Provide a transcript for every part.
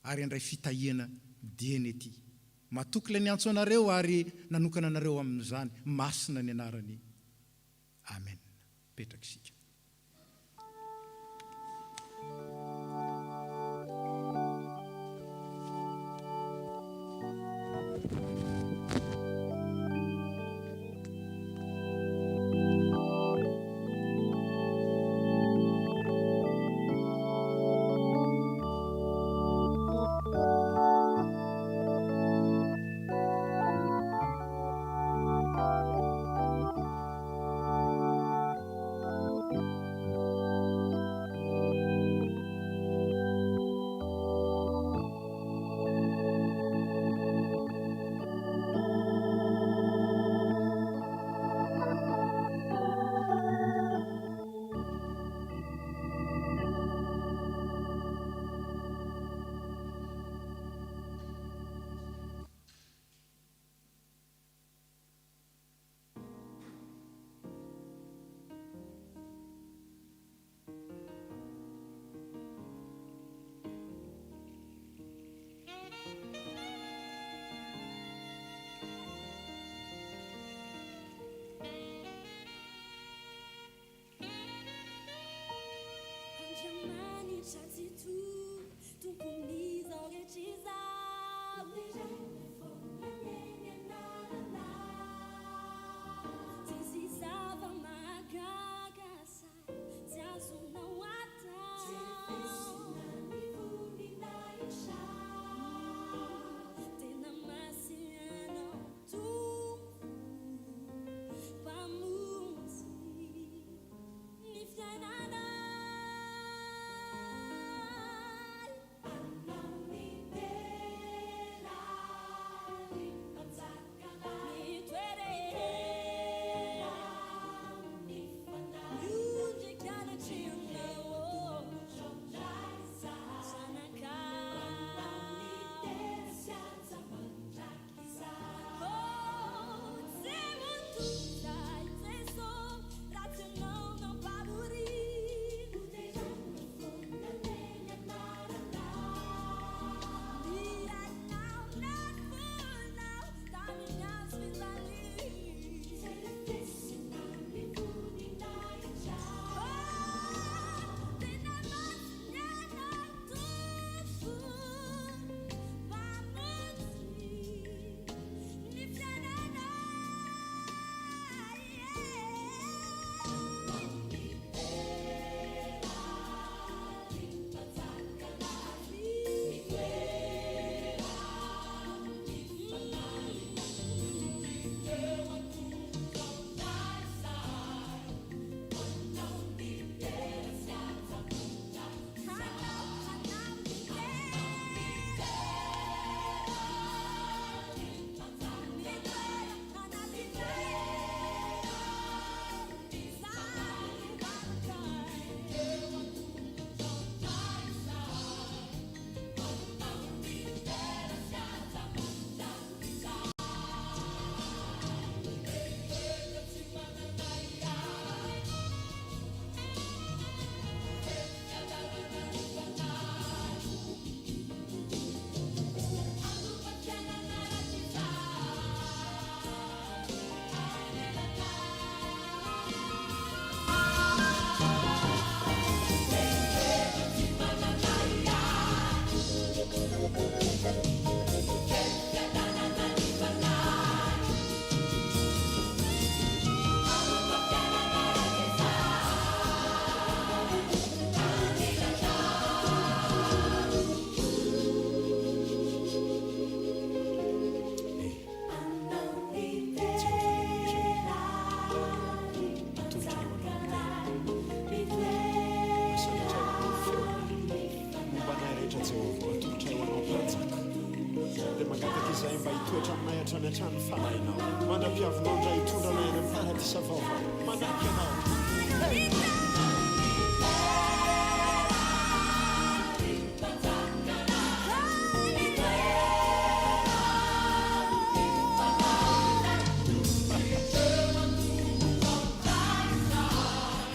Ary handray fitahiana dieny ety. Matoky ilay niantso anareo ary nanokana anareo amin'izany. Masina ny anarany. Amen. Mipetraka isika. Andriamanitra Tsitoha, Tompon'izao rehetra izao. Deraina foana anie ny anaranao. Tsisy zava-mahagaga sahy tsy azonao atao. Tsy refesina ny voninahitrao. Tena masina Ianao Tompo Mpamonjy. Ny fiainanay. Anao ny dera ry Mpanjakanay. Mitoera amin'ny Fanahy. Miondrika anatrehanao. Zanakao. Anao ny dera sy antsa mandrakizay. Jehovah Andriamanitra ô, atolotray ho Anao ny dera. Asandratray ho Anao ny feonay. Momba anay rehetra Jehovah ô, atolotray ho Anao Mpanjaka. Dia mangataka izahay mba hitoetra aminay hatrany hatrany ny Fanahinao. Mandra-piavinao indray hitondra anay any amin'ny paradisa vaovao. Manaiky Anao. Hey!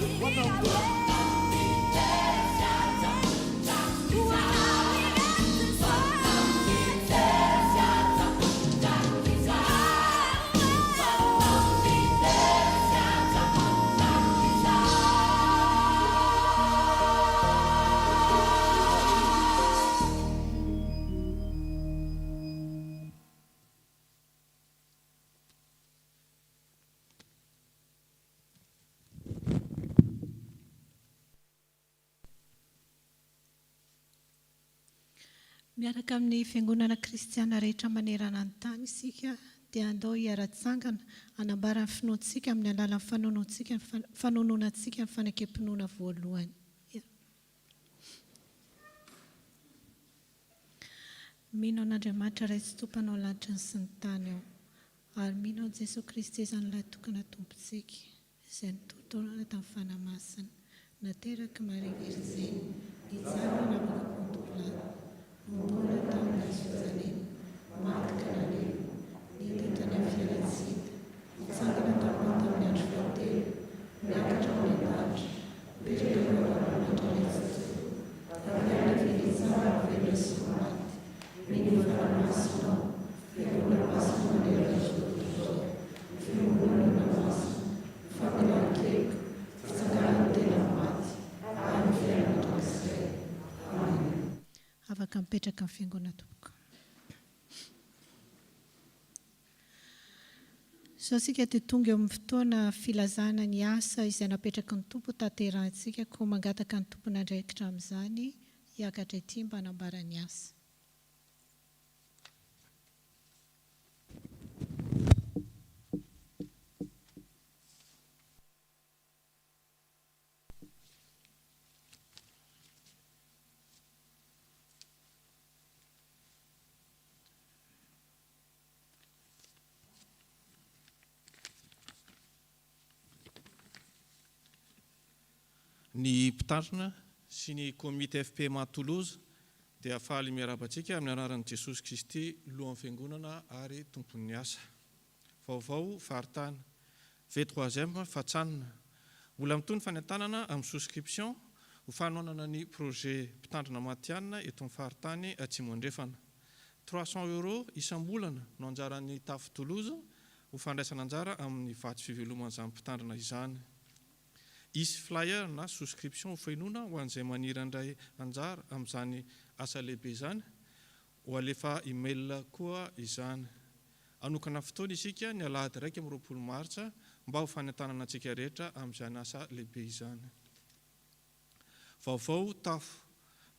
Ho Anao ny dera. Miaraka amin'ny Fiangonana Kristiana rehetra manerana ny tany isika dia andao hiara-tsangana hanambara ny finoantsika amin'ny alalan'ny fanonontsika ny fanononantsika ny fanekem-pinoana voalohany. Mino an'Andriamanitra Ray Tsitoha Mpanao lanitra ny sy ny tany aho, ary mino an'i Jesoa Kristy Zanalahy Tokana Tompontsika, izay nitorontorana tamin'ny Fanahy Masina, naterak'i Maria Virjiny, nijaly ho an'Abaka Ponto Pilato, nohomboana tamin'ny hazo fijaliana, maty ka nalevina, nidina tany amin'ny fialan-tsy hita, nitsangana tamin'ny maty tamin'ny andro fahatelo, niakatra ho any an-danitra, mipetraka eo ankavanan'Andriamanitra Ray Tsitoha, avy any avy nitsara ny velona sy ny maty, mino ny Fanahy Masina aho, Fiangonana masina manerana izao tontolo izao, fiombonana masina, famelan-keloka, fitsanganan'ny tena amin'ny maty, ary ny fiainana mandrakizay. Amena. Afaka mipetraka ny fiangonana tompoko. Izao isika dia tonga eo amin'ny fotoana filazana ny asa izay napetraky ny Tompo hotanterahintsika, koa mangataka ny tompon'andraikitra amin'izany hiakatra ety mba hanambara ny asa. Ny mpitandrina sy ny komity FPMA Toulouse dia faly miarahaba antsika amin'ny anaran'i Jesosy Kristy Lohan'ny Fiangonana ary Tompon'ny asa. Vaovao faritany. V-troisième Fatsanina. Mbola mitohy ny fanentanana amin'ny souscription ho fanohanana ny projet mpitandrina matihanina eto amin'ny faritany Atsimo Andrefana. 300 euros isam-bolana no anjaran'ny Tafo Toulouse ho fandraisana anjara amin'ny vatsy fiveloman'izany mpitandrina izany. Hisy flyer na souscription ho fenoina ho an'izay maniry handray anjara amin'izany asa lehibe izany. Ho alefa email koa izany. Hanokana fotoana isika ny alahady 21 martsa mba ho fanentanana antsika rehetra amin'izany asa lehibe izany. Vaovao tafo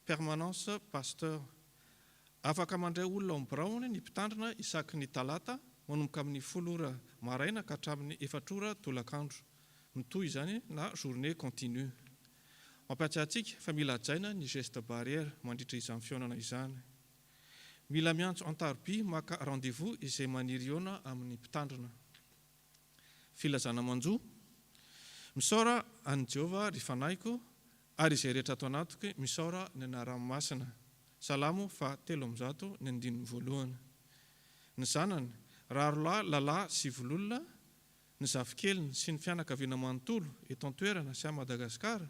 Permanence Pasteur. Afaka mandray olona ao amin'ny biraony ny mpitandrina isaky ny talata manomboka amin'ny folo ora maraina ka hatramin'ny efatra ora tolakandro. Mitohy izany na journée continue. Mampiatsiahy antsika fa mila hajaina ny geste barrière mandritra izany fihaonana izany. Mila miantso an-tarobia maka rendez-vous izay maniry hihaona amin'ny mpitandrina. Filazana manjo, Misaora an'i Jehovah, ry fanahiko, ary izay rehetra ato anatiko, misaora ny anarany masina. Salamo faha 103, ny andininy voalohany. Ny zanany, Raharolahy Lala sy Vololona, ny zafikeliny sy ny fianakaviana manontolo eto an-toerana sy any Madagasikara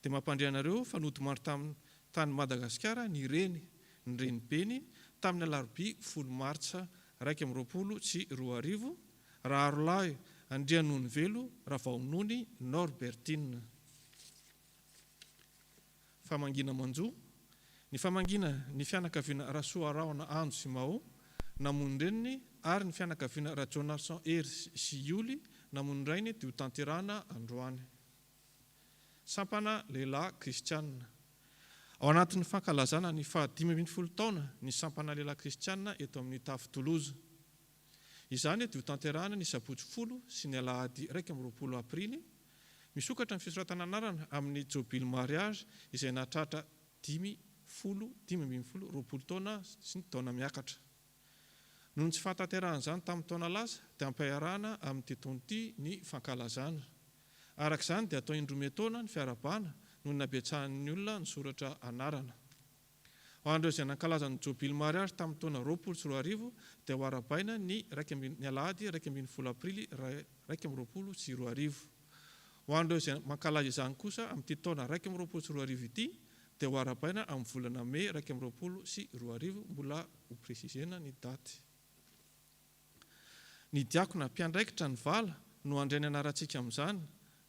dia mampandre anareo fa nodimandry tamin'ny tany Madagasikara ny reny, ny renibeny, tamin'ny alarobia folo martsa 2021, Raharolahy Andrianonivelo Ravaonony Norbertine. Famangiana manjo, Ny famangiana ny fianakaviana Rasoarahona Anjo sy Mao, namono ny reniny, ary ny fianakaviana Rajaonarison Hery sy Ioly, namono ny rainy dia hotanterahina androany. Sampana Lehilahy Kristiana. Ao anatin'ny fankalazana ny faha 15 taona ny Sampana Lehilahy Kristiana eto amin'ny Tafo Toulouse. Izany dia hotanterahina ny sabotsy folo sy ny alahady 21 aprily. Misokatra ny fisoratana anarana amin'ny jobily mariage izay nahatratra dimy, folo, 15, 20 taona sy ny taona miakatra. Noho ny tsy fahatanterahan'izany tamin'ny taona lasa dia ampiarahana amin'ity taona ity ny fankalazana. Araka izany dia atao indroa miantaona ny fiarahabana noho ny nabetsahan'ny olona nisoratra anarana. Ho an'ireo izay nankalaza ny Jobily Mariazy tamin'ny taona 2020 dia ho arahabaina ny iraika ambin'ny ny alahady 11 aprily 2021. Ho an'ireo izay mankalaza izany kosa amin'ity taona 2021 ity dia ho arahabaina amin'ny volana mey 2021, mbola ho préciser-na ny daty. Ny diakona mpiandraikitra ny vala no handray ny anarantsika amin'izany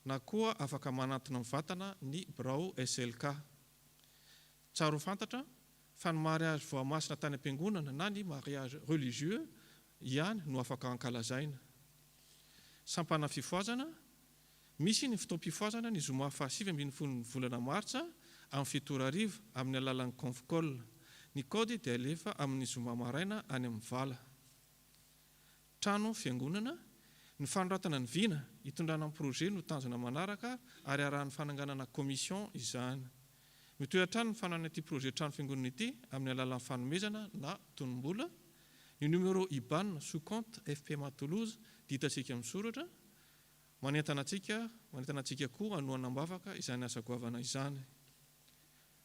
na koa afaka manantona mivantana ny birao SLK. Tsara ho fantatra fa ny mariage voamasina tany am-piangonana na ny mariage religieux ihany no afaka ankalazaina. Sampana fifohazana, Misy ny fotoam-pifohazana ny zoma faha 19 ny volana martsa amin'ny fito ora hariva amin'ny alalan'ny conf call. Ny kaody dia alefa amin'ny zoma maraina any amin'ny vala. Trano fiangonana, Ny fanoratana ny vina hitondrana ny projet no tanjona manaraka ary arahan'ny fananganana commission izany. Mitohy hatrany ny fananana ity projet trano fiangonana ity amin'ny alalan'ny fanomezana na tonom-bola. Ny numéro IBAN sous compte FPMA Toulouse dia hitantsika misoratra. Manentana antsika manentana antsika koa hanohana am-bavaka izany asa goavana izany.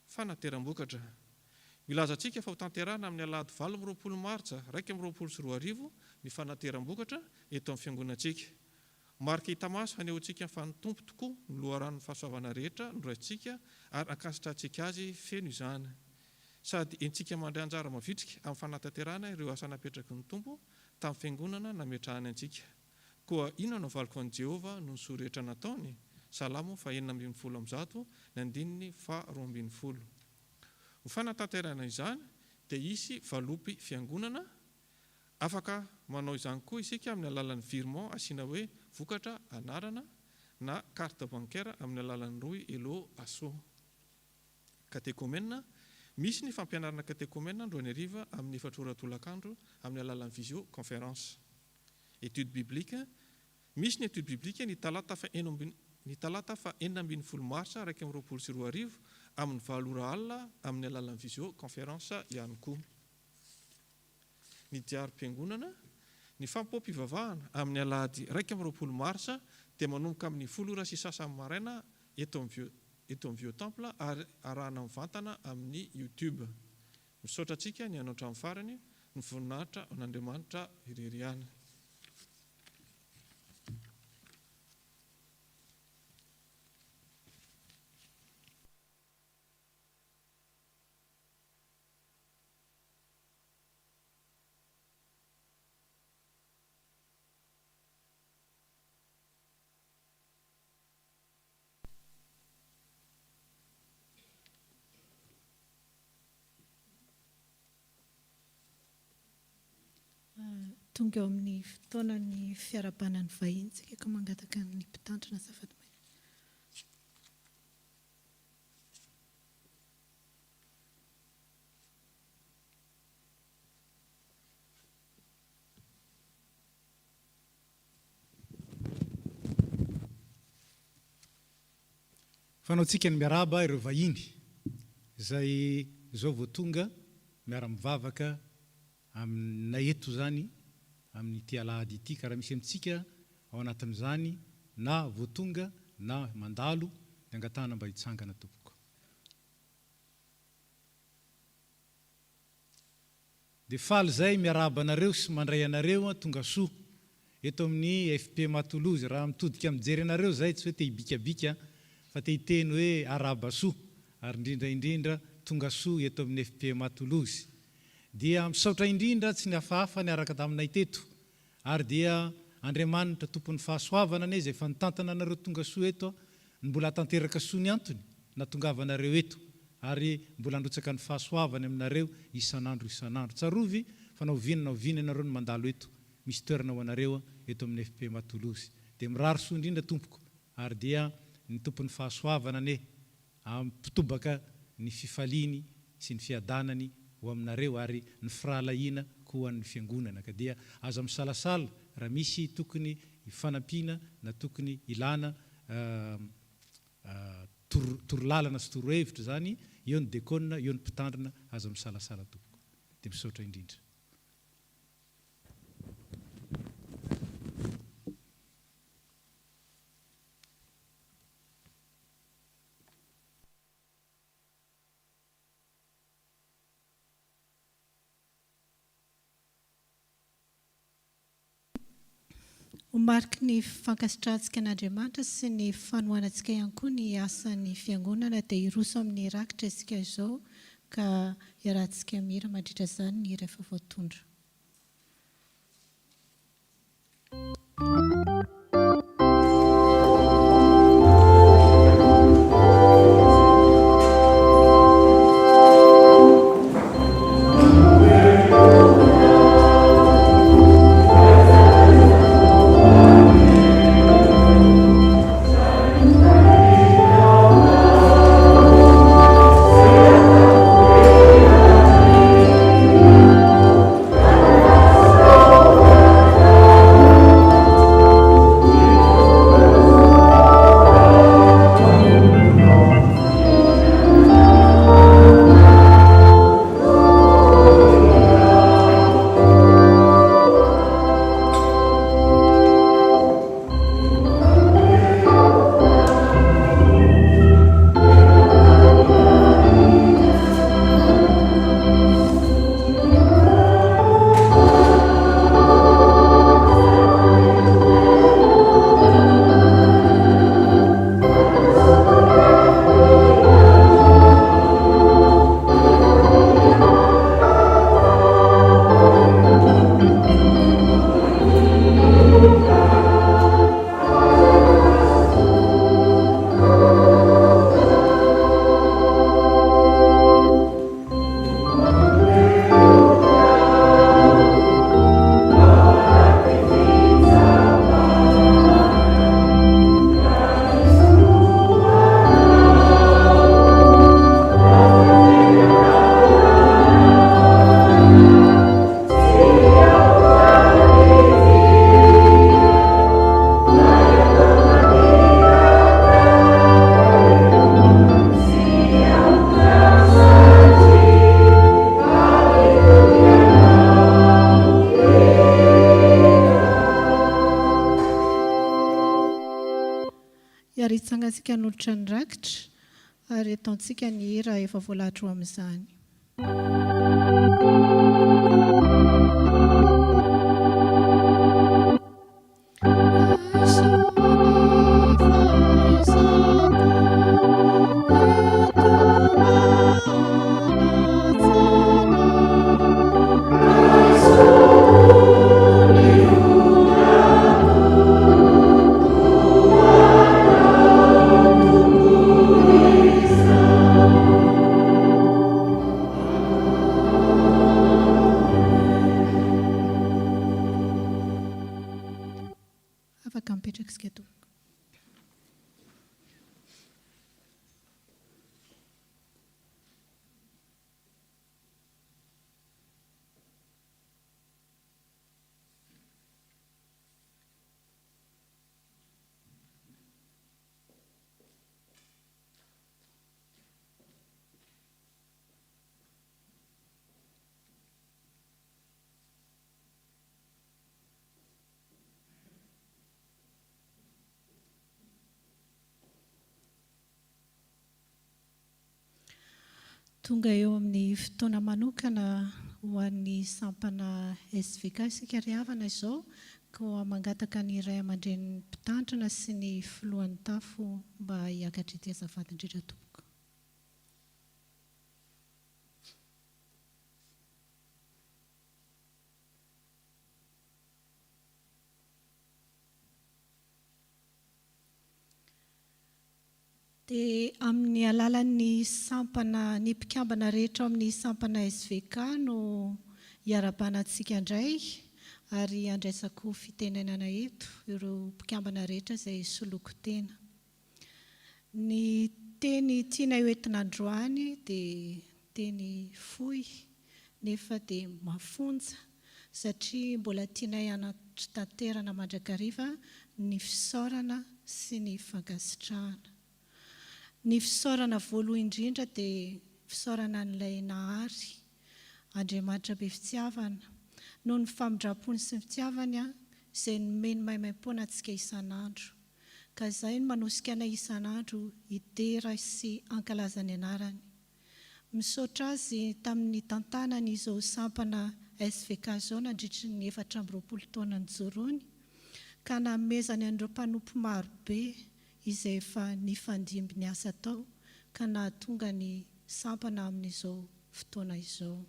Fanateram-bokatra. Milaza antsika fa hotanterahina amin'ny alahady 28 martsa 2021 ny fanateram-bokatra eto amin'ny fiangonantsika. Marika hita maso hanehoantsika fa ny Tompo tokoa no loharanon'ny fahasoavana rehetra noraisintsika ary ankasitrahantsika Azy feno izany. Sady entintsika mandray anjara mavitrika amin'ny fanatanterahana ireo asa napetraky ny Tompo tamin'ny fiangonana nametrahany antsika. Koa inona no havaliko an'i Jehovah noho ny soa rehetra nataony? Salamo faha-116, ny andininy faha-12. Ho fanatanterahana izany, dia hisy valopy fiangonana. Afaka manao izany koa isika amin'ny alalan'ny virement asiana hoe vokatra, anarana, na carte bancaire amin'ny alalan'ny rohy Hello Asso. Katekomena, Misy ny fampianarana katekomena androany hariva amin'ny efatra ora tolakandro amin'ny alalan'ny visio conférence. Étude biblique, Misy ny étude biblique ny talata faha ny talata faha 16 marsa 2021 amin'ny valo ora alina amin'ny alalan'ny visio conférence ihany koa. Ny diarim-piangonana, Ny fanompoam-pivavahana amin'ny alahady 21 marsa dia manomboka amin'ny folo ora sy sasany maraina eto amin'ny eto amin'ny Vieux Temple ary arahana mivantana amin'ny YouTube. Misaotra antsika nihaino hatramin'ny farany, ny voninahitra ho an'Andriamanitra irery ihany. Tonga eo amin'ny fotoanan'ny fiarahabana ny vahiny isika ka mangataka ny mpitandrina azafady maina. Fanaontsika ny miarahaba ireo vahiny izay izao vao tonga miara-mivavaka aminay eto izany amin'ity alahady ity ka raha misy amintsika ao anatin'izany na vao tonga na mandalo dia angatahana mba hitsangana tompoko. Dia faly izay miarahaba anareo sy mandray anareo tonga soa eto amin'ny FPMA Toulouse. Raha mitodika mijery anareo izay tsy hoe te hibikabika fa te hiteny hoe arahaba soa ary indrindra indrindra tonga soa eto amin'ny FPMA Toulouse. Dia misaotra indrindra tsy nihafahafa niaraka taminay teto Ary dia Andriamanitra tompon'ny fahasoavana anie izay efa nitantana anareo tonga soa eto no mbola hatanteraka soa ny antony natongavanareo eto ary mbola handrotsaka ny fahasoavany aminareo isan'andro isan'andro. Tsarovy fa na oviana na oviana ianareo no mandalo eto, misy toerana ho anareo eto amin'ny FPMA Toulouse. Dia mirary soa indrindra tompoko ary dia ny tompon'ny fahasoavana anie Hampitobaka ny fifaliany sy ny fiadanany ho aminareo ary ny firahalahiana koa ho an'ny Fiangonana. Ka dia aza misalasala raha misy tokony hifanampiana na tokony hilana torolalana sy torohevitra izany, eo ny dekona, eo ny mpitandrina, aza misalasala tompoko. Dia misaotra indrindra. Ho mariky ny fankasitrahantsika an'Andriamanitra sy ny fanohanantsika ihany koa ny asan'ny Fiangonana dia hiroso amin'ny rakitra isika izao ka hiarahantsika mihira mandritra izany ny hira efa voatondro. ahafahantsika hanolotra ny rakitra ary ataontsika ny hira efa voalahatra ho amin'izany. Afaka mipetraka isika tompoko. Tonga eo amin'ny fotoana manokana ho an'ny sampana SVK isika ry havana izao, koa mangataka ny ray aman-drenin'ny mpitandrina sy ny filohan'ny tafo mba hiakatra ety azafady indrindra tompoko. Dia amin'ny alalan'ny sampana, ny mpikambana rehetra ao amin'ny sampana SVK no hiarahabana antsika indray ary handraisako fitenenana eto ireo mpikambana rehetra izay soloiko tena. Ny teny tianay ho entina androany dia teny fohy nefa dia mafonja satria mbola tianay hanatanterana mandrakariva ny fisaorana sy ny fankasitrahana. Ny fisaorana voaloha indrindra dia fisaorana an'ilay Nahary, Andriamanitra be fitiavana, noho ny famindrampony sy ny fitiavany izay nomeny maimaimpoana antsika isan'andro. Ka izay no manosika anay isan'andro hidera sy hankalaza ny anarany. Misaotra azy tamin'ny nitantanany izao sampana SVK izao nandritry ny 24 taona nijoroany, ka nanomezany an'ireo mpanompo maro be izay efa nifandimby niasa tao ka nahatonga ny sampana amin'izao fotoana izao.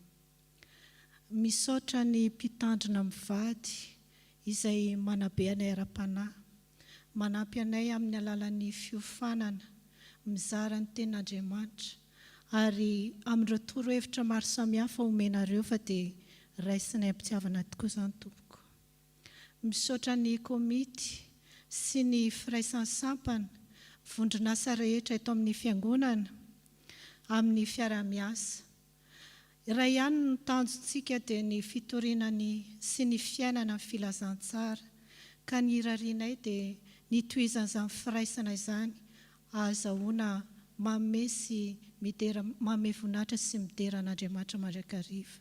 Misaotra ny mpitandrina mivady izay manabe anay ara-panahy. Manampy anay amin'ny alalan'ny fiofanana, mizara ny Tenin'Andriamanitra, ary amin'ireo torohevitra maro samihafa omenareo fa dia raisinay am-pitiavana tokoa izany tompoko. Misaotra ny komity sy ny firaisan'ny sampana, vondron'asa rehetra eto amin'ny Fiangonana amin'ny fiaraha-miasa. Iray ihany no tanjontsika dia ny fitoriana ny sy ny fiainana ny filazantsara ka ny irarianay dia ny hitohizan'izany firaisana izany ahazahoana manome sy midera manome voninahitra sy midera an'Andriamanitra mandrakariva.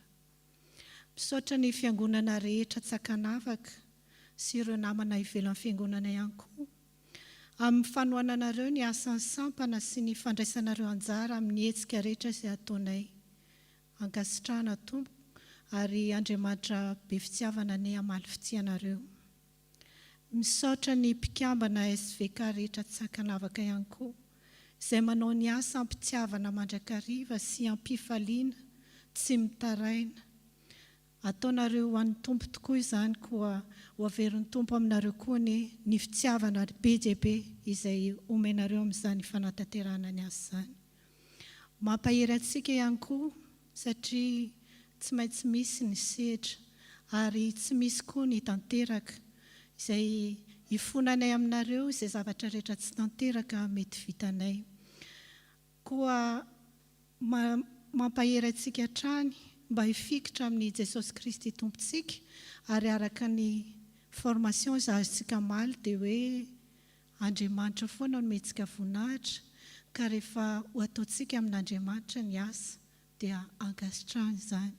Misaotra ny fiangonana rehetra tsy ankanavaka sy ireo namana ivelan'ny fiangonana ihany koa amin'ny fanohananareo ny asan'ny sampana sy ny fandraisanareo anjara amin'ny hetsika rehetra izay ataonay. Ankasitrahana Tompo ary Andriamanitra be fitiavana anie hamaly fitia anareo. Misaotra ny mpikambana SVK rehetra tsy ankanavaka ihany koa izay manao ny asa am-pitiavana mandrakariva sy am-pifaliana tsy mitaraina. Ataonareo ho an'ny Tompo tokoa izany koa ho averin'ny Tompo aminareo koa anie ny fitiavana be dia be izay omenareo amin'izany fanatanterahana ny asa izany. Mampahery antsika ihany koa satria tsy maintsy misy ny sedra ary tsy misy koa ny tanteraka izay ifonanay aminareo izay zavatra rehetra tsy tanteraka mety vitanay. Koa mampahery antsika hatrany mba hifikitra amin'i Jesosy Kristy Tompontsika ary araka ny formation izay azontsika omaly dia hoe Andriamanitra foana no omentsika voninahitra ka rehefa ho ataontsika amin'Andriamanitra ny asa dia ankasitrahany izany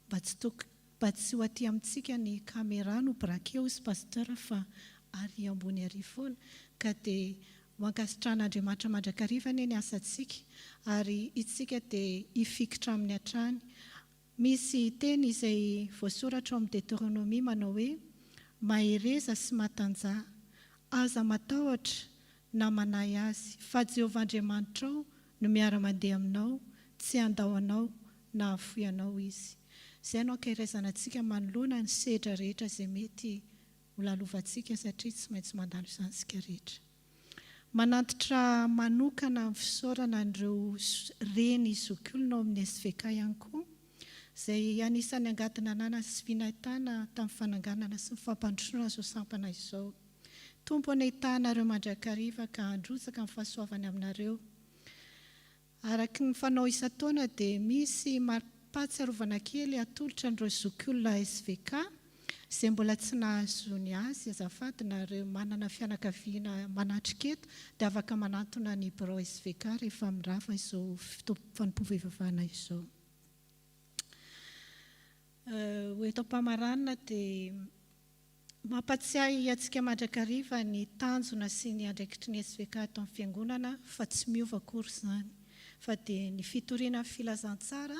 mba tsy tok mba tsy ho aty amintsika ny camera no braquer hozy Pasteur fa ary ambony ary foana ka dia. Ho ankasitrahan'Andriamanitra mandrakariva anie ny asantsika ary isika dia hifikitra aminy hatrany. Misy teny izay voasoratra ao amin'ny Deteronomia manao hoe, Mahereza sy matanjaha. Aza matahotra na manahy azy, fa Jehovah Andriamanitrao no miara-mandeha aminao, tsy handao anao na hahafoy anao Izy. Izay no ankaherezana antsika manoloana ny sedra rehetra izay mety ho lalovantsika satria tsy maintsy mandalo izany isika rehetra. Manantitra manokana ny fisaorana an'ireo reny zokiolona ao amin'ny SVK ihany koa, izay anisan'ny angady nananany sy vy nahitana tamin'ny fananganana sy ny fampandrosoana izao sampana izao. Tompo anie hitaha anareo mandrakariva ka handrotsaka ny fahasoavany aminareo. Araka ny fanao isan-taona dia misy mari-pahatsiarovana kely atolotra an'ireo zokiolona SVK izay mbola tsy nahazo ny azy, azafady nareo manana fianakaviana manatrika eto dia afaka manantona ny birao SVK rehefa mirava izao fotoam-panompoam-pivavahana izao. Ho eto am-pamaranana dia Mampatsiahy antsika mandrakariva ny tanjona sy ny andraikitry ny SVK ato amin'ny Fiangonana fa tsy miova akory izany fa dia ny fitoriana ny filazantsara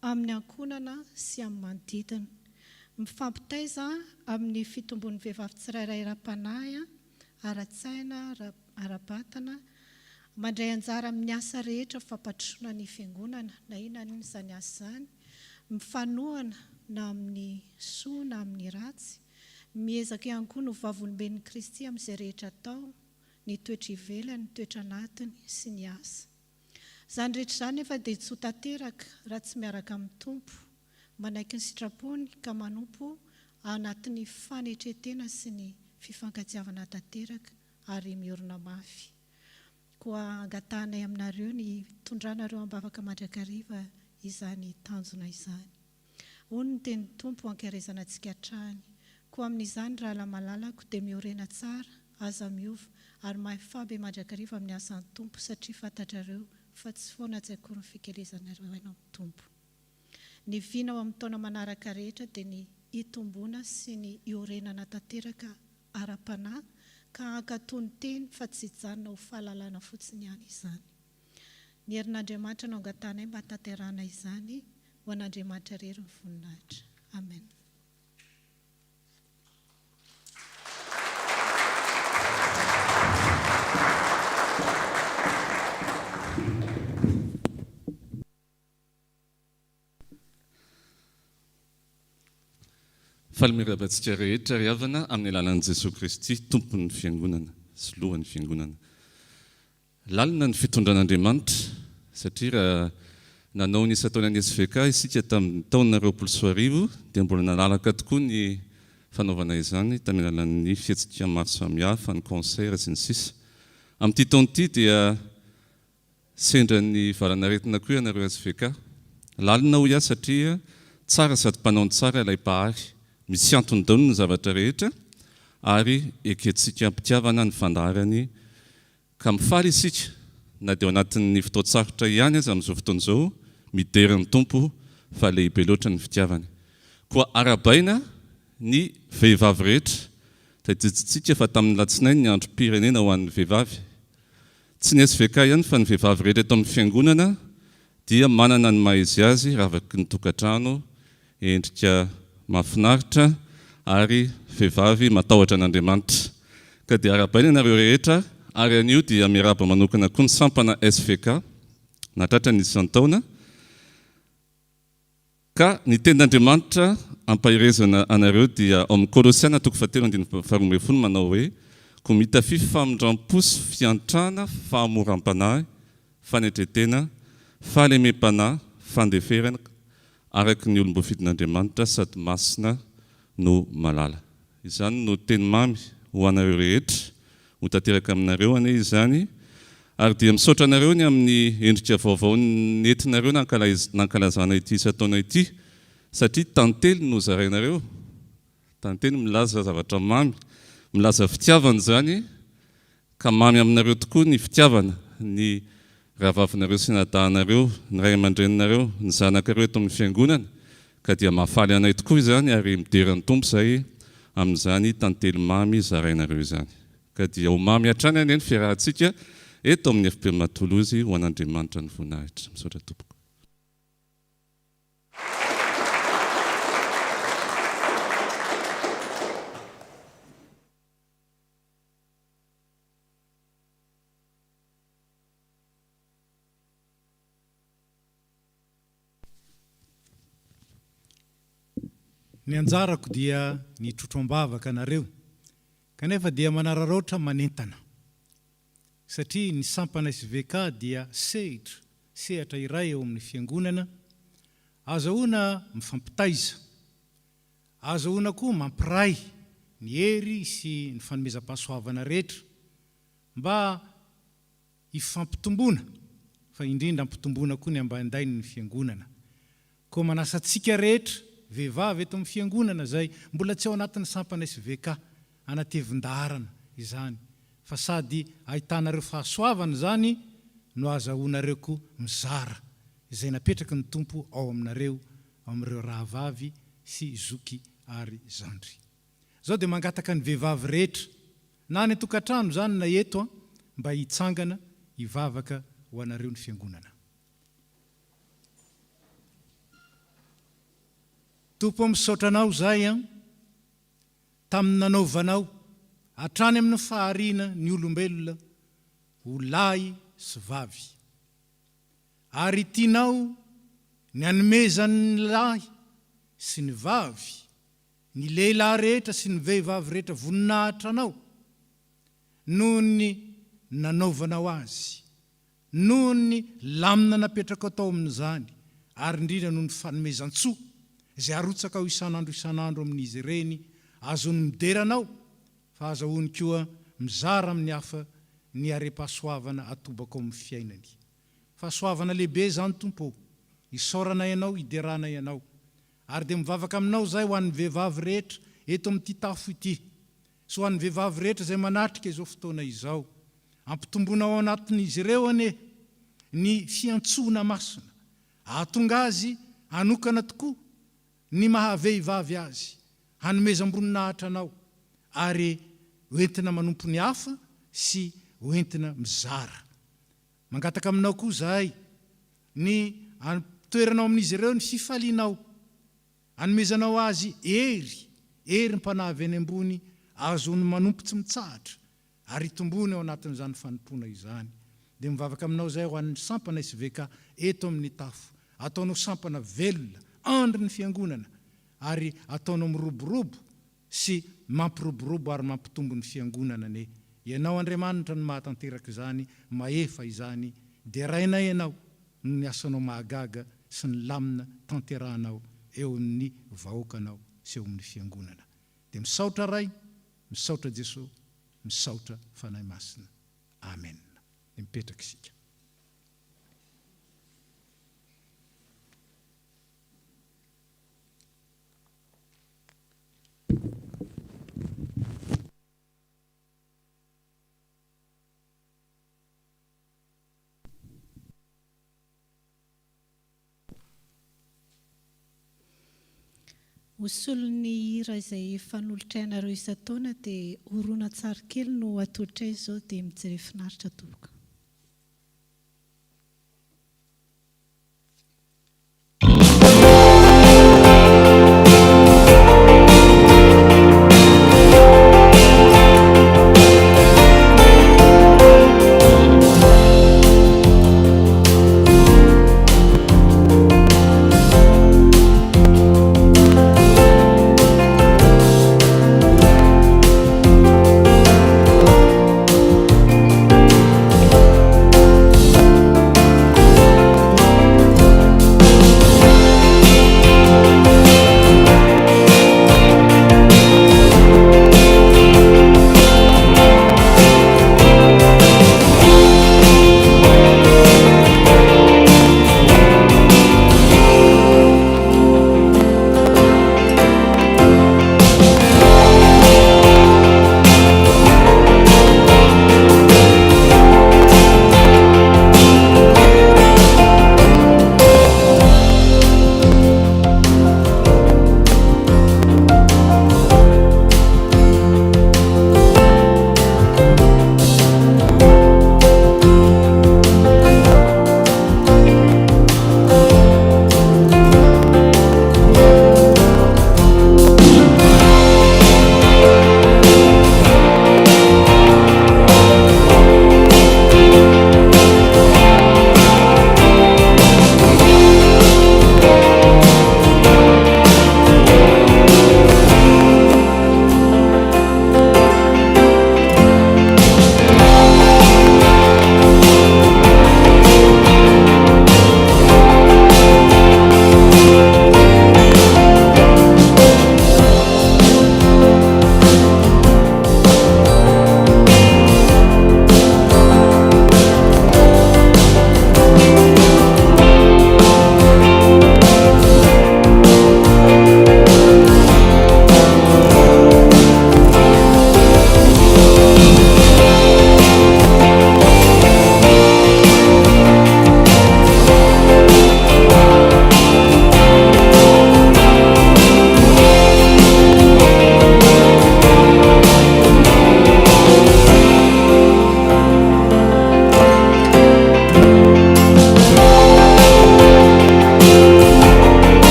amin'ny ankohonana sy amin'ny manodidina. Mifampitaiza amin'ny fitombon'ny vehivavy tsirairay ara-panahy, ara-tsaina, ara-batana, mandray anjara amin'ny asa rehetra fampandrosoana ny Fiangonana na inona na inona izany asa izany, mifanohana na amin'ny soa na amin'ny ratsy, miezaka ihany koa ny ho vavolombelon'i Kristy amin'izay rehetra atao, ny toetra ivelany, ny toetra anatiny sy ny asa. Izany rehetra izany nefa dia tsy ho tanteraka raha tsy miaraka amin'ny Tompo, manaiky ny sitrapony ka manompo anatin'ny fanetren-tena sy ny fifankatiavana tanteraka ary miorina mafy. Koa angatahanay aminareo ny hitondranareo am-bavaka mandrakariva izany tanjona izany. Hoy ny tenin'ny Tompo hankaherezana antsika hatrany, Koa amin'izany, rahalahy malalako, dia miorena tsara, aza miova, ary mahefà be mandrakariva amin'ny asan'ny Tompo, satria fantatrareo fa tsy foana tsy akory ny fikelezanareo aina ao amin'ny Tompo. Ny vina ao amin'ny taona manaraka rehetra dia ny hitomboana sy ny hiorenana tanteraka ara-panahy ka hankatò ny teny fa tsy hijanona ho fahalalana fotsiny ihany izany. Ny herin'Andriamanitra no angatahanay mba hahatanterahana izany, ho an'Andriamanitra irery ny voninahitra. Amen. Faly miarahaba antsika rehetra ry havana amin'ny alalan'i Jesoa Kristy Tompon'ny Fiangonana sy Lohan'ny Fiangonana. Lalina ny fitondran'Andriamanitra satria raha nanao ny isan-taonan'ny SVK isika tamin'ny taona 2020 dia mbola nalalaka tokoa ny fanaovana izany tamin'ny alalan'ny fihetsika maro samihafa, ny concert sy ny sisa. Amin'ity taona ity dia Sendra ny valanaretina koa ianareo SVK. Lalina hoy aho satria tsara sady mpanao ny tsara ilay Mpahary. Misy antony daholo ny zavatra rehetra ary ekentsika am-pitiavana ny fandaharany ka mifaly isika na dia ao anatin'ny fotoan-tsarotra ihany aza amin'izao fotoana izao midera ny Tompo fa lehibe loatra ny fitiavany. Koa arahabaina ny vehivavy rehetra. Tadidintsika fa tamin'ny latsinainy ny androm-pirenena ho an'ny vehivavy. Tsy ny SVK ihany fa ny vehivavy rehetra eto amin'ny fiangonana dia manana ny maha izy azy ravaky ny tokantrano, endrika mahafinaritra ary vehivavy matahotra an'Andriamanitra. Ka dia arahabaina ianareo rehetra ary anio dia miarahaba manokana koa ny sampana SVK nahatratra ny isan-taona. Ka ny tenin'Andriamanitra ampaherezana anareo dia ao amin'ny Kolosiana toko fahatelo andininy faharoa ambin'ny folo manao hoe, Koa mitafia famindram-po sy fiantrana, fahamoram-panahy, fanetren-tena, fahalemem-panahy, fandeferana, araka ny olom-boafidin'Andriamanitra sady masina no malala. Izany no teny mamy ho anareo rehetra, ho tanteraka aminareo anie izany, ary dia misaotra anareo ny amin'ny endrika vaovao nentinareo nankalazana ity isan-taona ity, satria tantely no zarainareo, tantely milaza zavatra mamy, milaza fitiavana izany, Ka mamy aminareo tokoa ny fitiavana ny rahavavinareo sy ny adahanareo, ny ray aman-dreninareo, ny zanakareo eto amin'ny fiangonana, ka dia mahafaly anay tokoa izany ary midera ny Tompo izahay amin'izany tantely mamy zarainareo izany. Ka dia ho mamy hatrany anie ny fiarahantsika eto amin'ny FPMA Toulouse ho an'Andriamanitra ny voninahitra. Misaotra tompoko. Ny anjarako dia ny hitrotro am-bavaka anareo, kanefa dia manararaotra manentana. Satria ny sampana SVK dia sehitra, sehatra iray eo amin'ny Fiangonana, azahoana mifampitaiza, azahoana koa mampiray ny hery sy ny fanomezam-pahasoavana rehetra mba hifampitomboana fa indrindra ampitomboana koa ny ambaindain'ny Fiangonana. Koa manasa antsika rehetra, vehivavy eto amin'ny Fiangonana izay mbola tsy ao anatin'ny sampana SVK, anatevin-daharana izany fa sady ahitanareo fahasoavana izany no ahazahoanareo koa mizara izay napetraky ny Tompo ao aminareo, amin'ireo rahavavy sy zoky ary zandry. Izao dia mangataka ny vehivavy rehetra, na any an-tokantrano izany na eto an, mba hitsangana hivavaka ho anareo ny Fiangonana. Tompo ô misaotra Anao izahay an, tamin'ny nanaovanao hatrany amin'ny fahariana ny olombelona ho lahy sy vavy. Ary tianao ny hanomezan'ny lahy sy ny vavy, ny lehilahy rehetra sy ny vehivavy rehetra voninahitra Anao noho ny nanaovanao azy, noho ny lamina napetrakao tao amin'izany, ary indrindra noho ny fanomezan-tsoa izay arotsakao isan'andro isan'andro amin'izy ireny, ahazoany midera Anao, fa ahazahoany koa mizara amin'ny hafa ny harem-pahasoavana atobakao amin'ny fiainany. Fahasoavana lehibe izany Tompo ô! Isaoranay Anao, ideranay Anao. Ary dia mivavaka Aminao izahay ho an'ny vehivavy rehetra eto amin'ity tafo ity, sy ho an'ny vehivavy rehetra izay manatrika izao fotoana izao. Ampitomboina ao anatin'izy ireo anie ny fiantsoana masina, hahatonga azy hanokana tokoa ny maha-vehivavy azy, hanomezam-boninahitra Anao, ary hoentina manompo ny hafa sy hoentina mizara. Mangataka Aminao koa izahay ny hampitoeranao amin'izy ireo ny fifalianao, hanomezanao azy hery, herim-panahy avy any ambony ahazoany manompo tsy mitsahatra ary hitomboany ao anatin'izany fanompoana izany. Dia mivavaka aminao izahay ho an'ny sampana SVK eto amin'ny tafo. Ataonao sampana velona, andrin'ny Fiangonana, ary ataonao miroborobo sy mampiroborobo ary mampitombo ny Fiangonana anie. Ianao Andriamanitra no mahatanteraka izany, mahefa izany. Derainay Ianao noho ny asanao mahagaga sy ny lamina tanterahanao eo amin'ny vahoakanao sy eo amin'ny Fiangonana. Dia misaotra Ray, misaotra Jesoa, misaotra Fanahy Masina. Amen. Dia mipetraka isika. Ho solon'ny hira izay fanolotray anareo isan-taona dia horonantsary kely no atolotray izao dia mijere finaritra tompoko.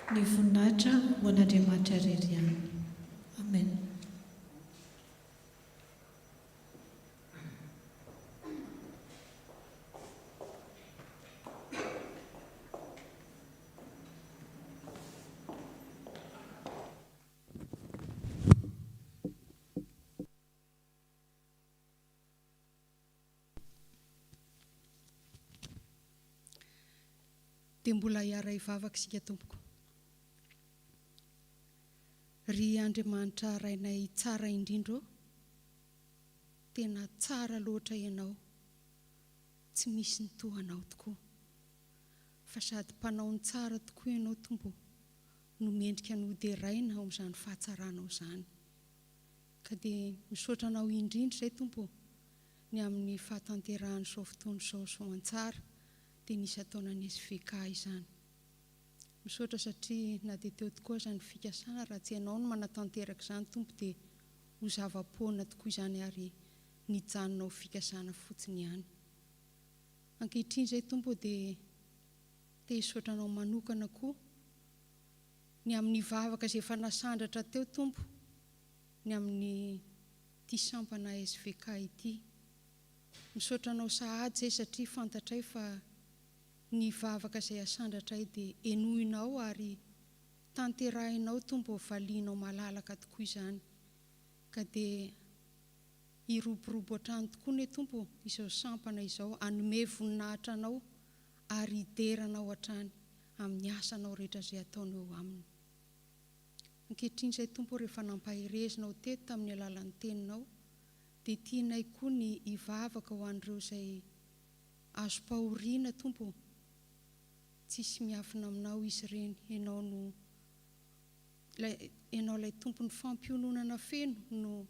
Ny voninahitra ho an'Andriamanitra irery ihany. Amen. Dia mbola hiara-hivavaka isika tompoko. Ry Andriamanitra Rainay tsara indrindra ô, tena tsara loatra Ianao, tsy misy ny toa Anao tokoa. Fa sady mpanao ny tsara tokoa Ianao Tompo ô, no mendrika ny hoderaina ao amin'izany fahatsaranao izany. Ka dia misaotra Anao indrindra izay Tompo ô, ny amin'ny fahatanterahan'izao fotoana izao soamantsara dia ny isan-taonan'ny SVK izany. Misaotra satria na dia teo tokoa aza ny fikasana raha tsy Ianao no manatanteraka izany Tompo dia ho zava-poana tokoa izany ary nijanona ho fikasana fotsiny ihany. Ankehitriny izay Tompo ô dia te hisaotra Anao manokana koa ny amin'ny vavaka izay efa nasandratra teo Tompo ny amin'ity sampana SVK ity. Misaotra Anao sahady izay satria fantatray fa ny vavaka izay asandratray dia henoinao ary tanterahinao Tompo ô valianao malalaka tokoa izany ka dia hiroborobo hatrany tokoa ne Tompo ô izao sampana izao hanome voninahitra Anao ary hidera Anao hatrany amin'ny asanao rehetra izay ataonao eo aminy. Ankehitriny izay Tompo ô rehefa nampaherezinao teto tamin'ny alalan'ny teninao dia tianay koa ny hivavaka ho an'ireo izay azom-pahoriana Tompo ô, tsisy miafina aminao izy ireny, Ianao no ilay Ianao ilay Tompon'ny fampiononana feno no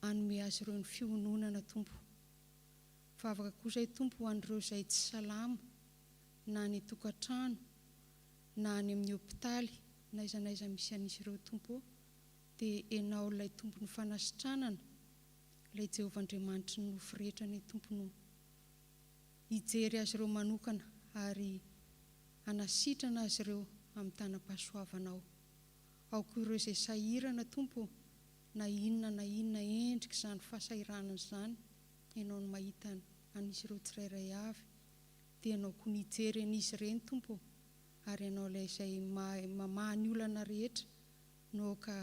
hanome azy ireo ny fiononana Tompo. Vavaka koa izay Tompo ho an'ireo izay tsy salama na any an-tokantrano na any amin'ny hopitaly na aiza na aiza misy an'izy ireo Tompo ô, dia Ianao ilay Tompon'ny fanasitranana, ilay Jehovah Andriamanitry ny nofo rehetra anie Tompo no hijery azy ireo manokana ary hanasitrana azy ireo amin'ny tanam-pahasoavanao. Ao koa ireo izay sahirana Tompo ô, na inona na inona endrik'izany fahasahiranana izany, Ianao no mahita an'izy ireo tsirairay avy, dia Ianao koa no hijery an'izy ireny Tompo ô, ary Ianao ilay izay mahay mamaha ny olana rehetra no aoka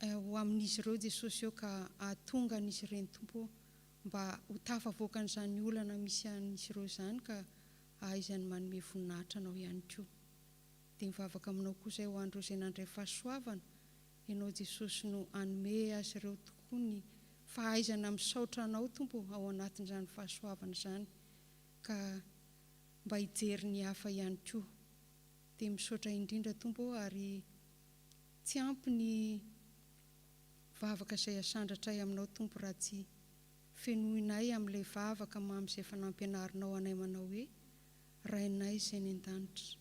ho amin'izy ireo Jesosy ô ka hahatonga an'izy ireny Tompo ô mba ho tafavoaka an'izany olana misy an'izy ireo izany ka hahaizany manome voninahitra Anao ihany koa. Dia mivavaka aminao koa izay ho an'ireo izay nandray fahasoavana, Ianao Jesosy no hanome azy ireo tokoa ny fahaizana misaotra Anao Tompo ô ao anatin'izany fahasoavana izany ka mba hijery ny hafa ihany koa. Dia misaotra indrindra Tompo ô ary tsy ampy ny vavaka izay asandratray aminao Tompo raha tsy fenoinay amin'ilay vavaka mamy izay efa nampianarinao anay manao hoe Rainay izay any an-danitra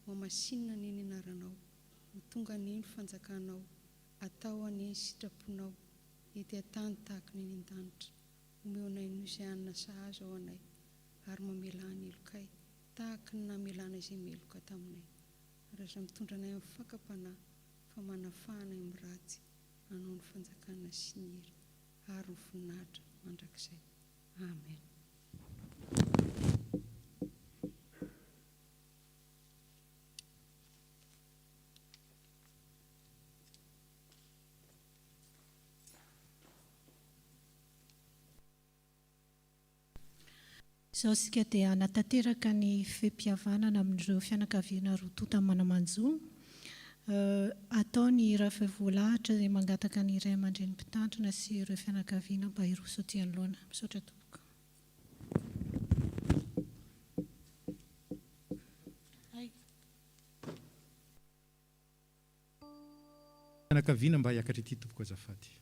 hohamasinina anie ny anaranao ho tonga anie ny fanjakanao atao anie ny sitraponao ety an-tany tahaka ny any an-danitra omeo anay noho izay hanina sahaza ho anay ary mamelà ny helokay Tahaka ny namelana izay meloka taminay. Ary aza mitondra anay amin'ny fakam-panahy, fa manafaha anay amin'ny ratsy, Anao ny fanjakana sy ny hery ary ny voninahitra mandrakizay. Amen. Izao isika dia hanatanteraka ny fifehim-pihavanana amin'ireo fianakaviana roa tonta mana-manjo. Atao ny hira feo voalahatra izay mangataka ny ray aman-dreny mpitandrina sy ireo fianakaviana mba hiroso aty anoloana. Misaotra tompoko. Fianakaviana mba hiakatra ety tompoko azafady.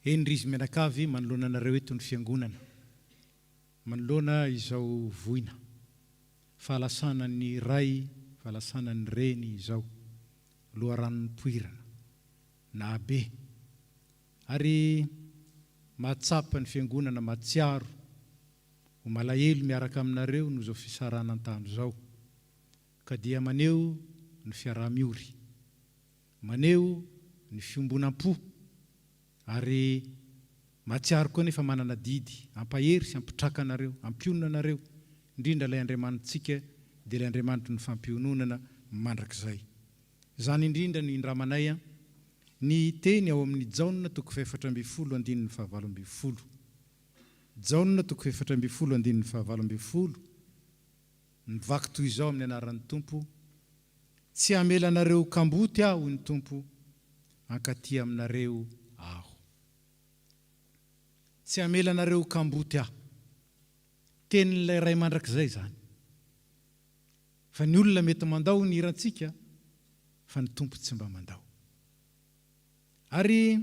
Eny ry izy mianakavy manoloana anareo eto ny fiangonana, manoloana izao voina, fahalasana ny ray, fahalasana ny reny izao, loharano nipoirana, nahabe, ary mahatsapa ny fiangonana mahatsiaro ho malahelo miaraka aminareo noho izao fisarahana an-tany izao, ka dia maneho ny fiaraha-miory. Maneho ny fiombonam-po ary mahatsiaro koa nefa manana adidy hampahery sy hampitraka anareo, hampionona anareo, indrindra ilay Andriamanitsika dia ilay Andriamanitry ny fampiononana mandrakizay. Izany indrindra no indramanay ny teny ao amin'ny Jaona toko fahefatra ambinifolo andininy fahavalo ambinifolo. Jaona toko fahefatra ambinifolo andininy fahavalo ambinifolo, mivaky toy izao amin'ny anaran'ny Tompo, Tsy hamela anareo ho kamboty aho, hoy ny Tompo, hankaty aminareo aho. Tsy hamela anareo ho kamboty aho. Tenin'ilay Ray mandrakizay izany. Fa ny olona mety mandao ny hirantsika, fa ny Tompo tsy mba mandao. Ary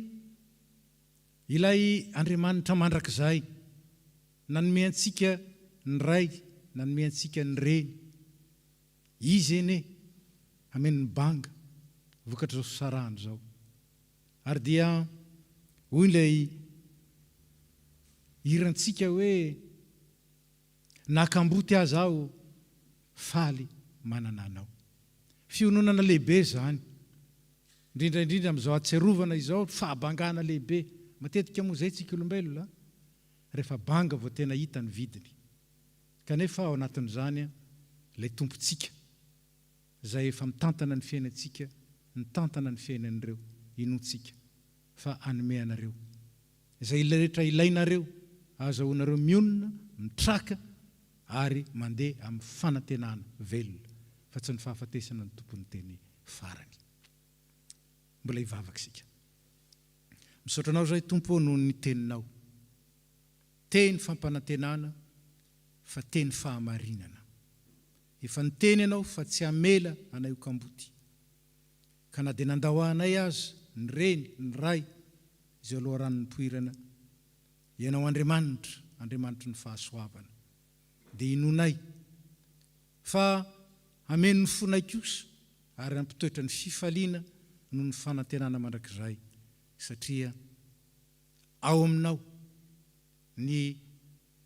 ilay Andriamanitra mandrakizay, nanome antsika ny Ray, nanome antsika ny Reny, Izy anie hameno ny banga vokatr'izao fisarahana izao. Ary dia hoy ilay hirantsika hoe na kamboty aza aho faly manana anao. Fiononana lehibe izany, indrindra indrindra amin'izao hatsiarovana izao, fahabangana lehibe. Matetika moa izay tsika olombelona rehefa banga vao tena hita ny vidiny. Kanefa ao anatin'izany ilay Tompontsika izay efa mitantana ny fiainantsika, mitantana ny fiainan'ireo inoantsika fa hanome anareo izay rehetra ilainareo ahazahoanareo mionona, mitraka ary mandeha amin'ny fanantenana velona fa tsy ny fahafatesana no tompon'ny teny farany. Mbola hivavaka isika. Misaotra Anao izahay Tompo ô noho ny Teninao. Teny fampanantenana fa teny fahamarinana. Efa niteny ianao fa tsy hamela anay ho kamboty. Ka na dia nandao anay aza ny reny, ny ray, izay loharano nipoirana, Ianao Andriamanitra, Andriamanitry ny fahasoavana, dia inoanay fa hameno ny fonay kosa ary hampitoetra ny fifaliana noho ny fanantenana mandrakizay, satria ao aminao ny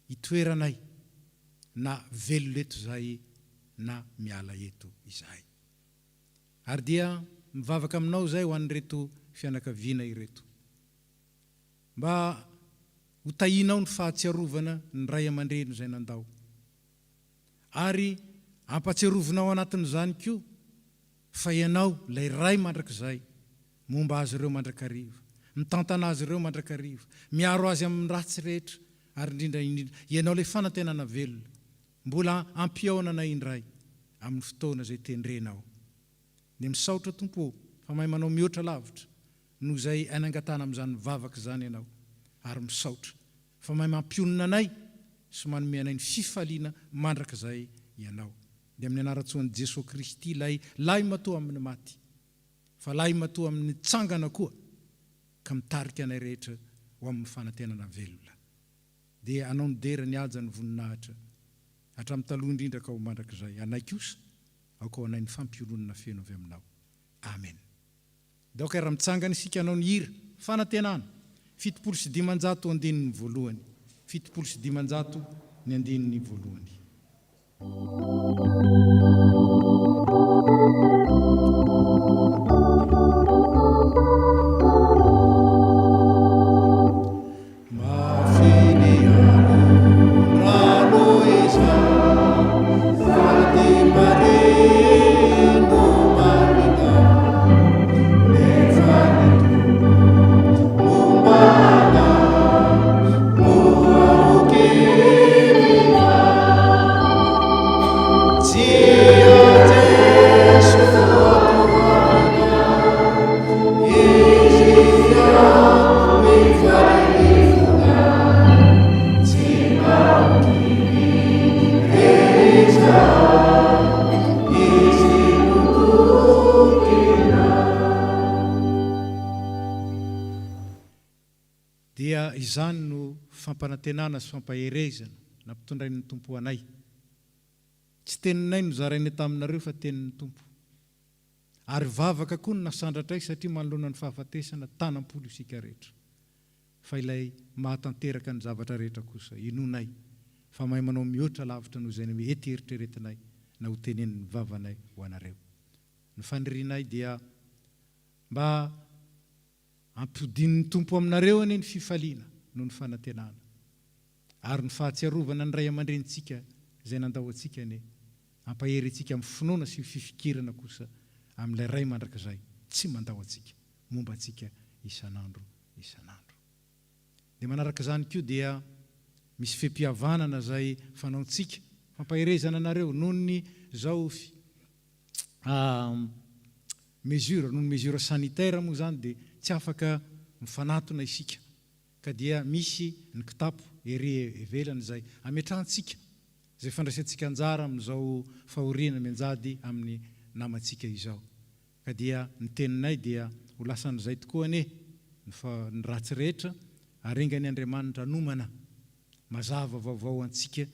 itoeranay na velona eto izahay na miala eto izahay. Ary dia mivavaka aminao izahay ho an'ireto fianakaviana ireto. Mba ho tahianao ny fahatsiarovana ny ray aman-dreny izay nandao. Ary ampatsiarovinao anatin'izany koa fa Ianao ilay Ray mandrakizay momba azy ireo mandrakariva, mitantana azy ireo mandrakariva, miaro azy amin'ny ratsy rehetra, ary indrindra indrindra, Ianao ilay fanantenana velona, mbola hampihaona anay indray amin'ny fotoana izay tendrenao. Dia misaotra Tompo ô, fa mahay manao mihoatra lavitra noho izay nangatahana amin'izany vavaka izany Ianao, ary misaotra fa mahay mampionona anay sy manome anay ny fifaliana mandrakizay Ianao. Dia amin'ny anaran-tsoan'i Jesoa Kristy ilay Lahimatoa amin'ny maty, fa lahimatoa amin'ny nitsangana koa ka mitarika anay rehetra ho amin'ny fanantenana velona. Dia Anao ny dera, ny haja, ny voninahitra, hatramin'ny taloha indrindra ka ho mandrakizay. Anay kosa, aoka ho anay ny fampiononana feno avy Aminao. Amen. Daoka raha mitsangana isika hanao ny hira Fanantenana, 570 andininy voalohany, 570 ny andininy voalohany. Dia izany no fampanantenana sy fampaherezana nampitondrain'ny Tompo anay. Tsy teninay no zarainay taminareo fa tenin'ny Tompo. Ary vavaka koa no nasandratray satria manoloana ny fahafatesana tanam-polo isika rehetra. Fa ilay mahatanteraka ny zavatra rehetra kosa inoanay fa mahay manao mihoatra lavitra noho izay mety eritreretinay na ho tenenin'ny vavanay ho anareo. Ny fanirianay dia mba Ampodian'ny Tompo aminareo anie ny fifaliana noho ny fanantenana, ary ny fahatsiarovana ny ray aman-drenintsika izay nandao antsika anie hampahery antsika amin'ny finoana sy fifikirana kosa amin'ilay Ray mandrakizay tsy mandao antsika, momba antsika isan'andro isan'andro. Dia manaraka izany koa dia misy fe-pihavanana izay fanaontsika, fampaherezana anareo noho ny izao mesure, noho ny mesure sanitaire moa izany dia tsy afaka mifanatona isika ka dia misy ny kitapo ery ivelany izay ametrahantsika izay fandraisantsika anjara amin'izao fahoriana mianjady amin'ny namantsika izao ka dia ny teninay dia ho lasan'izay tokoa anie ny fa ny ratsy rehetra ary enga anie Andriamanitra hanomana mazava vaovao ho antsika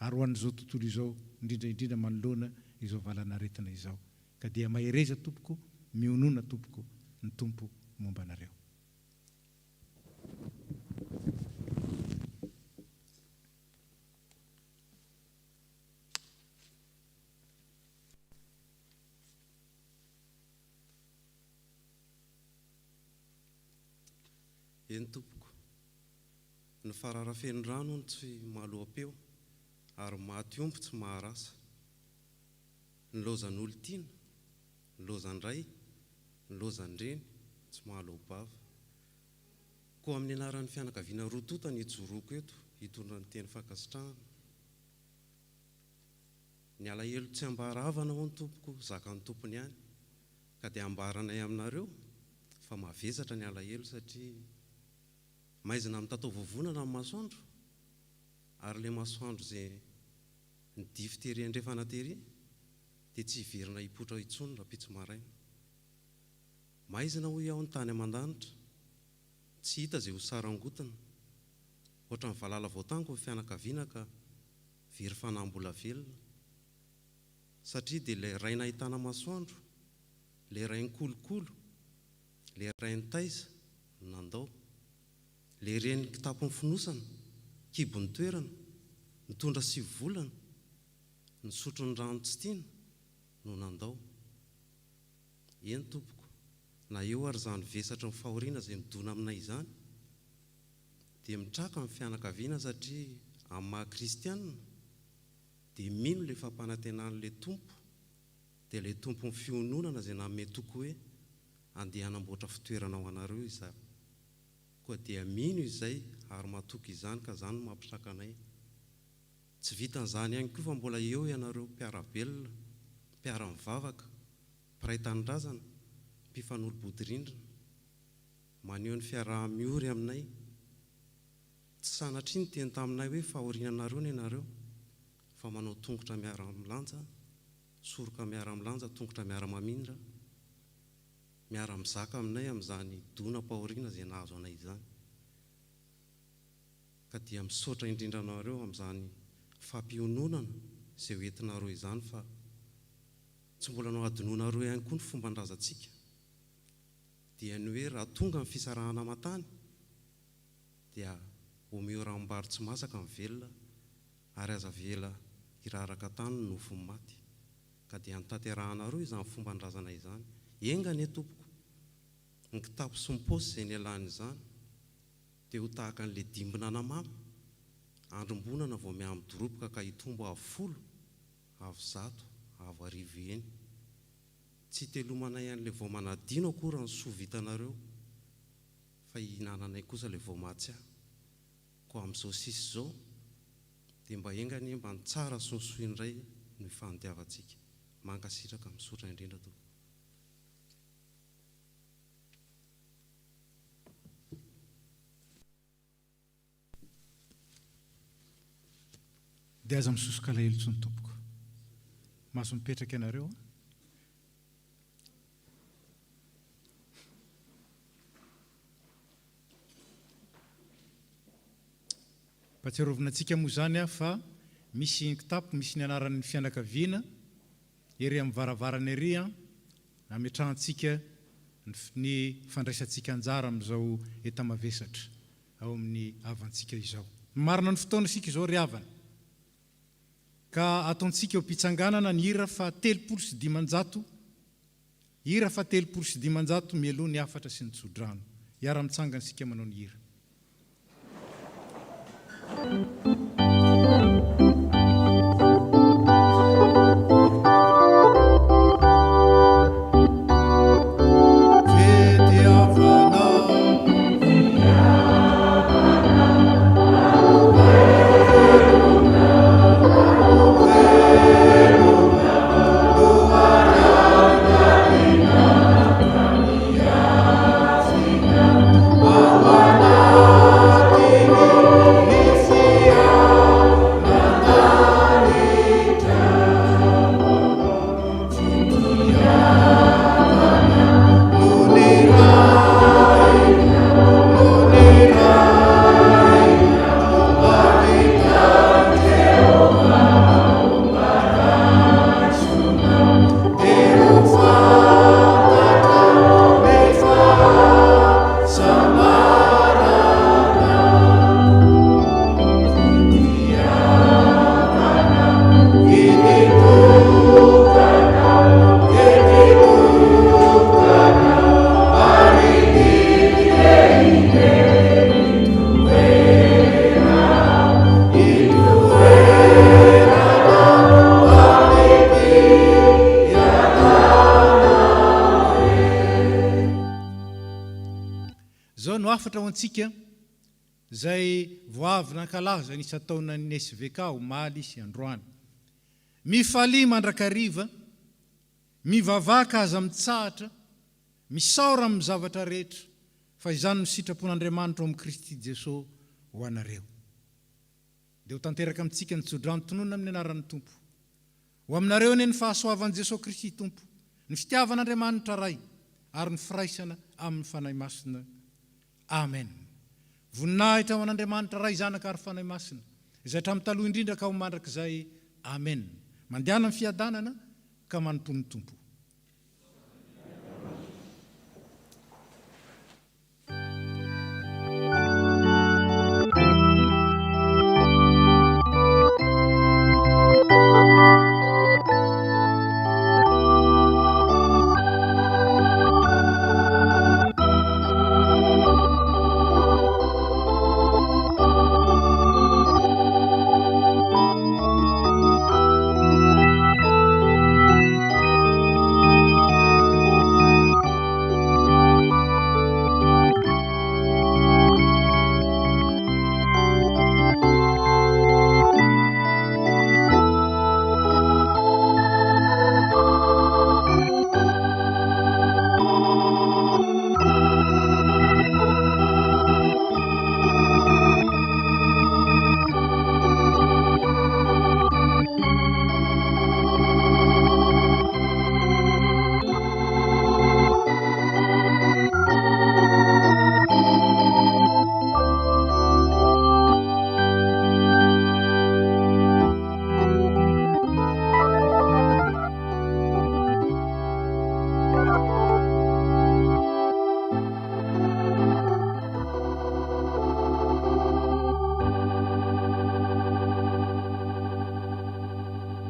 ary ho an'izao tontolo izao indrindra indrindra manoloana izao valan'aretina izao ka dia mahereza tompoko mionona tompoko ny Tompo momba anareo. Eny tompoko. Ny farara feno rano hono tsy mahaloa-peo ary maty omby tsy maharasa. Nilaozan'olon-tiana, nilaozan-dray, nilaozan-dreny, tsy mahaloa-bava. Koa amin'ny anaran'ny fianakaviana roa tonta no ijoroako eto hitondra ny teny fankasitrahana. Ny alahelo tsy ambara havana hono tompoko zakan'ny tompony ihany ka dia ambaranay aminareo fa mavesatra ny alahelo satria maizina mitatao vovonana ny masoandro ary ilay masoandro izay nidify tery andrefana tery dia tsy hiverina hipoitra intsony rahampitso maraina. Maizina hoy aho ny tany aman-danitra, tsy hita izay ho sarangotina. Ohatran'ny valala voatango ny fianakaviana ka very fanahy mbola velona. Satria dia ilay ray nahitana masoandro, ilay ray nikolokolo, ilay ray nitaiza no nandao. Ilay reny kitapo nifonosana, kibo nitoerana, nitondra sy volana, nisotro ny rano tsy tiana, no nandao. Eny tompoko, na eo ary izany vesatry ny fahoriana izay midona aminay izany, dia mitraka ny fianakaviana satria amin'ny maha kristianina dia mino ilay fampanantenan'ilay Tompo, dia ilay Tompon'ny fiononana izay nanome toky hoe andeha hanamboatra fitoerana ho anareo izaho. Koa dia mino izay ary matoky izany ka izany no mampitraka anay. Tsy vitan'izany ihany koa fa mbola eo ianareo mpiara-belona, mpiara-mivavaka, mpiray tanindrazana, mpifanolo-bodirindrina. Maneho ny fiaraha-miory aminay. Tsy sanatria niteny taminay hoe fahorianareo ny anareo fa manao tongotra miara-milanja, soroka miara-milanja, tongotra miara-mamindra. Miara-mizaka aminay amin'izany donam-pahoriana izay nahazo anay izany. Ka dia misaotra indrindra anareo amin'izany fampiononana izay ho entinareo izany fa tsy mbola nohadinoinareo ihany koa ny fomban-drazantsika dia ny hoe raha tonga ny fisarahana aman-tany dia omeo ranombary tsy masaka ny velona ary aza avela hiraraka tany ny nofon'ny maty. Ka dia anotanterahanareo izany fomban-drazana izany. Enga anie tompoko, ny kitapo sy ny paosy izay nialana izany dia ho tahaka an'ilay dimbin'anamamy, andrombonana vao miha-midoroboka ka hitombo avo folo, avo zato, avo arivo heny. Tsy hitelomanay an'ilay vao manadino akory ny soa vitanareo fa hihinananay kosa ilay vao mahatsiahy. Koa amin'izao sisa izao dia mba enga anie mba ny tsara sy ny soa indray no hifandiavantsika. Mankasitraka misotra indrindra tompoko. Dia aza misosoka alahelo intsony tompoko. Mahazo mipetraka ianareo an. Ampahatsiarovina antsika moa izany fa misy kitapo misy ny anaran'ny fianakaviana ery amin'ny varavarana ery ametrahantsika ny fandraisantsika anjara amin'izao enta-mavesatra ao amin'ny havantsika izao. Marina ny fotoana isika izao ry havana ka ataontsika eo am-pitsanganana ny hira faha 530, hira faha 530 mialoha ny hafatra sy ny tsodrano. Hiara-mitsangana isika manao ny hira. Izao no hafatra ho antsika izay vao avy nankalaza ny isan-taonan'ny SVK omaly sy androany. Mifalia mandrakariva, mivavaha ka aza mitsahatra, misaora amin'ny zavatra rehetra, fa izany no sitrapon'Andriamanitra ao amin'i Kristy Jesoa ho anareo. Dia ho tanteraka amintsika ny tsodrano tononina amin'ny anaran'ny Tompo. Ho aminareo anie ny fahasoavan'i Jesoa Kristy Tompo, ny fitiavan'Andriamanitra Ray, ary ny firaisana amin'ny Fanahy Masina. Amen. Voninahitra ho an'Andriamanitra Ray, Zanaka ary Fanahy Masina, izay hatramin'ny taloha indrindra ka ho mandrakizay. Amen. Mandehana amin'ny fiadanana ka manompoa ny Tompo.